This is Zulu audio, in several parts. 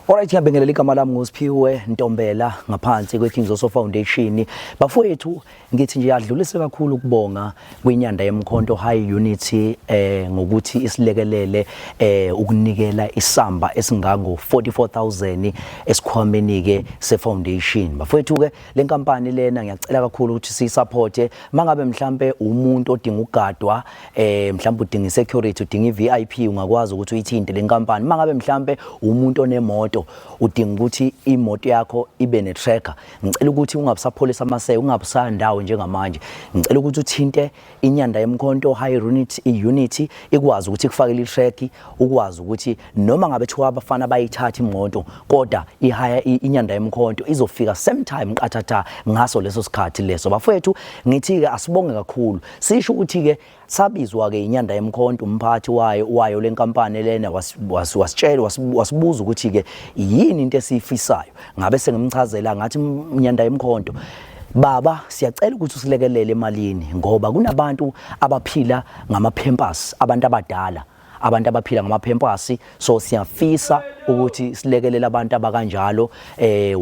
Alright, ngiyabingelela. Igama lami nguSiphiwe Ntombela ngaphansi kwe-King Zoso Foundation. Bafowethu, ngithi nje adlulise kakhulu ukubonga kwiNyanda yeMkhonto High Unity ngokuthi isilekelele ukunikela isamba esingango 44,000 esikhwameni ke se-foundation. Bafowethu ke, le nkampani lena ngiyacela kakhulu ukuthi siyisupporte. Mangabe mhlambe umuntu odinga ukugadwa, mhlambe udinga isecurity, udinga iVIP, ungakwazi ukuthi uyithinte le nkampani. Mangabe mhlambe umuntu onemoto, udinga ukuthi imoto yakho ibe ne-tracker, ngicela ukuthi ungabusapholisa amaseko, ungabusandawo njengamanje. Ngicela ukuthi uthinte iNyanda yeMkhonto High Unit, i-unity ikwazi ukuthi ikufakele i-track, ukwazi ukuthi noma ngabe thiwa abafana bayithatha imoto, kodwa ihaya iNyanda yeMkhonto izofika same time qathatha ngaso leso sikhathi leso. Bafowethu, ngithi-ke asibonge kakhulu. Sisho ukuthi-ke sabizwa-ke iNyanda yeMkhonto, umphathi wayo lenkampani lena wasitshela, wasibuza ukuthi-ke yini into esiyifisayo. Ngabe sengimchazela ngathi, "Nyanda yeMkhonto baba, siyacela ukuthi usilekelele emalini ngoba kunabantu abaphila ngama-pampers, abantu abadala, abantu abaphila ngama-pampers. So siyafisa ukuthi silekelele abantu abakanjalo."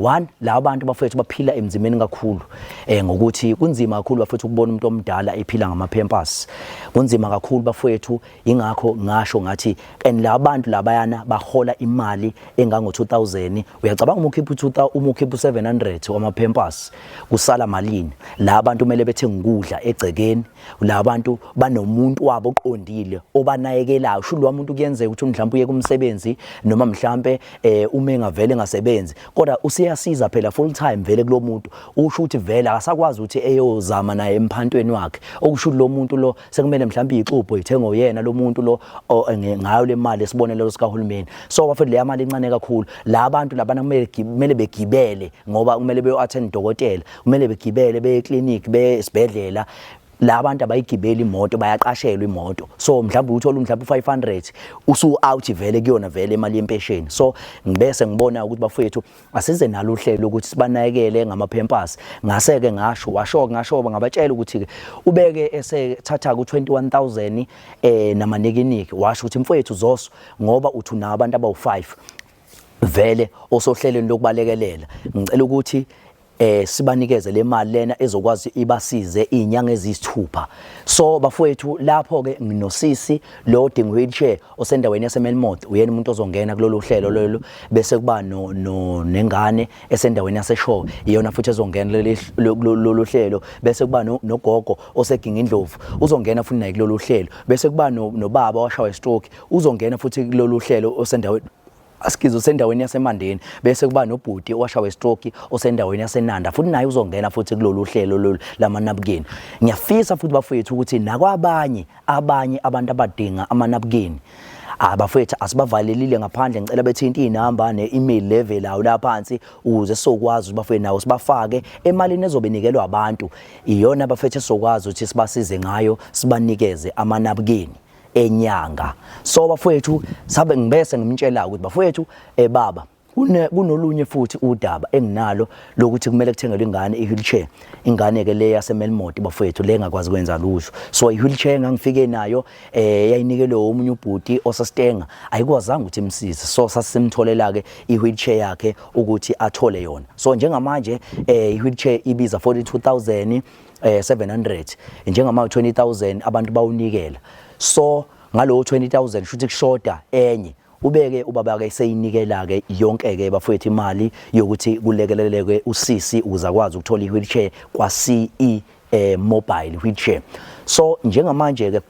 One, la bantu bafethu baphila emzimeni kakhulu, ngokuthi kunzima kakhulu bafethu ukubona umuntu omdala ephila ngama-pampers, kunzima kakhulu bafethu. Ingakho ngasho ngathi and la bantu labayana bahola imali engango 2000. Uyacabanga uma ukhipha u2000, uma ukhipha u700 wama-pampers, kusala malini? La bantu kumele bethenge ukudla egcekeni. La bantu banomuntu wabo oqondile obanakekelayo. Sho lo muntu kuyenzeka ukuthi mhlawumbe uye kumsebenzi noma mhlambe uma engavele engasebenzi, kodwa usiyasiza phela full time vele kulo muntu. Usho ukuthi vele akasakwazi ukuthi eyozama naye emphantweni wakhe, okusho ukuthi lo muntu lo sekumele mhlawumbe ixubho ithengwe uyena lo muntu lo ngayo le mali esibonelelo sikahulumeni. So bafethu, leya mali incane kakhulu. La bantu labana kumele begibele ngoba kumele beyo attend dokotela, kumele begibele beye clinic, beye esibhedlela. La bantu abayigibeli imoto, bayaqashelwa imoto. So mhlawumbe uthola mhlawumbe u500 usu out vele kuyona vele imali yempesheni. So ngibese ngibona ukuthi bafethu, asize nalo uhlelo ukuthi sibanakekele ngama-pampers. Ngase-ke ngasho, washo, ngasho ngabatshela ukuthi-ke ubeke esethatha ku-21,000 namanikiniki. Washo ukuthi, "Mfowethu Zoso, ngoba uthi unawo abantu abawu-5 vele osohlelweni lokubalekelela, ngicela ukuthi sibanikeze le mali lena ezokwazi ibasize izinyanga eziyisithupha." So bafowethu, lapho ke nginosisi lo odinga wheelchair osendaweni yaseMelmoth, uyena umuntu ozongena kulolu hlelo lolu. Bese kuba no nengane esendaweni yaseShowe, iyona futhi ezongena lolu hlelo. Bese kuba nogogo oseginga indlovu, uzongena futhi naye kulolu hlelo. Bese kuba nobaba washawa stroke, uzongena futhi kulolu hlelo, osendaweni asikizo osendaweni yaseMandeni. Bese kuba nobhuti owashawa stroke osendaweni yaseNanda, futhi naye uzongena futhi kulolu hlelo lolu lamanabukeni. Ngiyafisa futhi bafowethu ukuthi nakwabanye abanye abantu abadinga amanabukeni, abafowethu asibavalelile ngaphandle. Ngicela bethinta inamba ne-email level awo la phansi ukuze sizokwazi ukuthi bafowethu nawo sibafake emalini ezobe nikelwa abantu. Iyona bafethu esizokwazi ukuthi sibasize ngayo, sibanikeze amanabukeni enyanga. So bafowethu, sabe ngibese ngimtshela ukuthi, "Bafowethu, baba, kunolunye futhi udaba enginalo lokuthi kumele kuthengelwe ingane i-wheelchair." Ingane ke le yaseMelmoth bafowethu, le engakwazi kwenza lutho. So i-wheelchair engangifike nayo yayinikelwe omunye ubhuti osastenga, ayikwazanga ukuthi imsize. So sasimtholela ke i-wheelchair yakhe ukuthi athole yona. So njengamanje i-wheelchair ibiza 42,000 700. Njengama 20,000 abantu bawunikela, so ngalowo 20,000 shuthi kushoda enye. Ubeke ubaba ke seyinikela ke yonke ke bafowethu imali yokuthi kulekeleleke usisi ukuze akwazi ukuthola i-wheelchair kwa CE mobile wheelchair. So njengamanje ke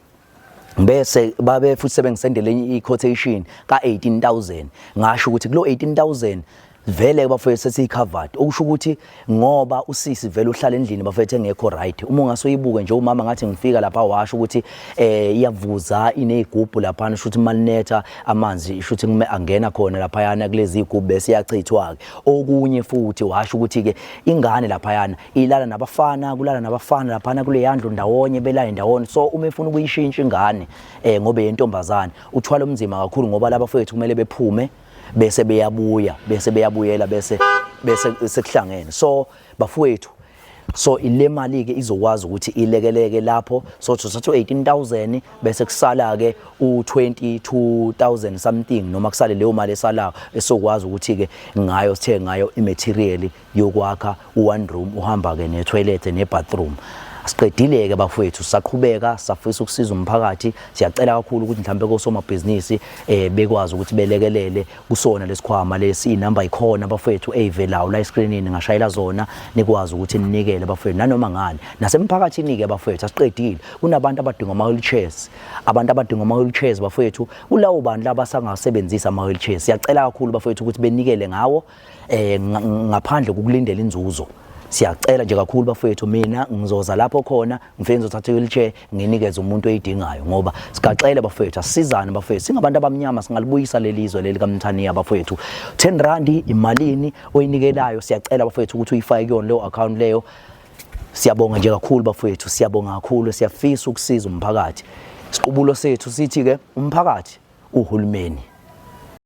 bese babe futhi sebengisendele i-quotation ka-18,000. Ngasho ukuthi kulo 18,000 vele bafowethu sesiyi-covered, okusho ukuthi ngoba usisi vele uhlala endlini bafethu engekho right. Uma ungasoyibuke nje umama, ngathi ngifika lapha washo ukuthi iyavuza, inezigubhu lapha, sho ukuthi malinetha amanzi, sho ukuthi kume angena khona laphayana kulezi igubhu bese iyachithwa ke. Okunye futhi washo ukuthi ke ingane laphayana ilala nabafana, kulala nabafana laphana kule yandlu ndawonye, belala ndawonye. So uma efuna ukuyishintsha ingane, ngoba yentombazane, uthwala umzima kakhulu ngoba laba fethu kumele bephume bese beyabuya, bese beyabuyela, bese sekuhlangene. So bafowethu, So ile mali ke izokwazi ukuthi ilekeleke lapho. So sithatha u18000 bese kusala ke u22000 something, noma kusale leyo mali esalayo esokwazi ukuthi ke ngayo sithe ngayo imaterial yokwakha u-one room, uhamba ke ne-toilet ne-bathroom. Siqedile ke bafowethu, saqhubeka safisa ukusiza umphakathi. Siyacela kakhulu ukuthi mhlambe kosomabhizinisi bekwazi ukuthi belekelele kusona lesikhwama lesi. Inamba ikhona bafowethu eyivelayo la escreenini, ngashayela zona nikwazi ukuthi ninikele bafowethu nanoma ngani. Nasemphakathini ke bafowethu, asiqedile, kunabantu abadinga ama wheelchairs, abantu abadinga ama wheelchairs bafowethu. Kulawo bantu laba sangasebenzisa ama wheelchairs, siyacela kakhulu bafowethu ukuthi benikele ngawo ngaphandle kokulindela inzuzo. Siyacela nje kakhulu bafowethu. Mina ngizoza lapho khona ngifike ngizothatha i-wheelchair nginikeze umuntu oyidingayo, ngoba sigaxele bafowethu, asisizane bafowethu, singabantu abamnyama, singalibuyisa leli zwe leli kaMthaniya bafowethu. 10 rand imalini oyinikelayo, siyacela bafowethu ukuthi uyifake kuyona leyo account leyo. Siyabonga nje kakhulu bafowethu, siyabonga kakhulu. Siyafisa ukusiza umphakathi. Siqubulo sethu sithi ke umphakathi uhulumeni.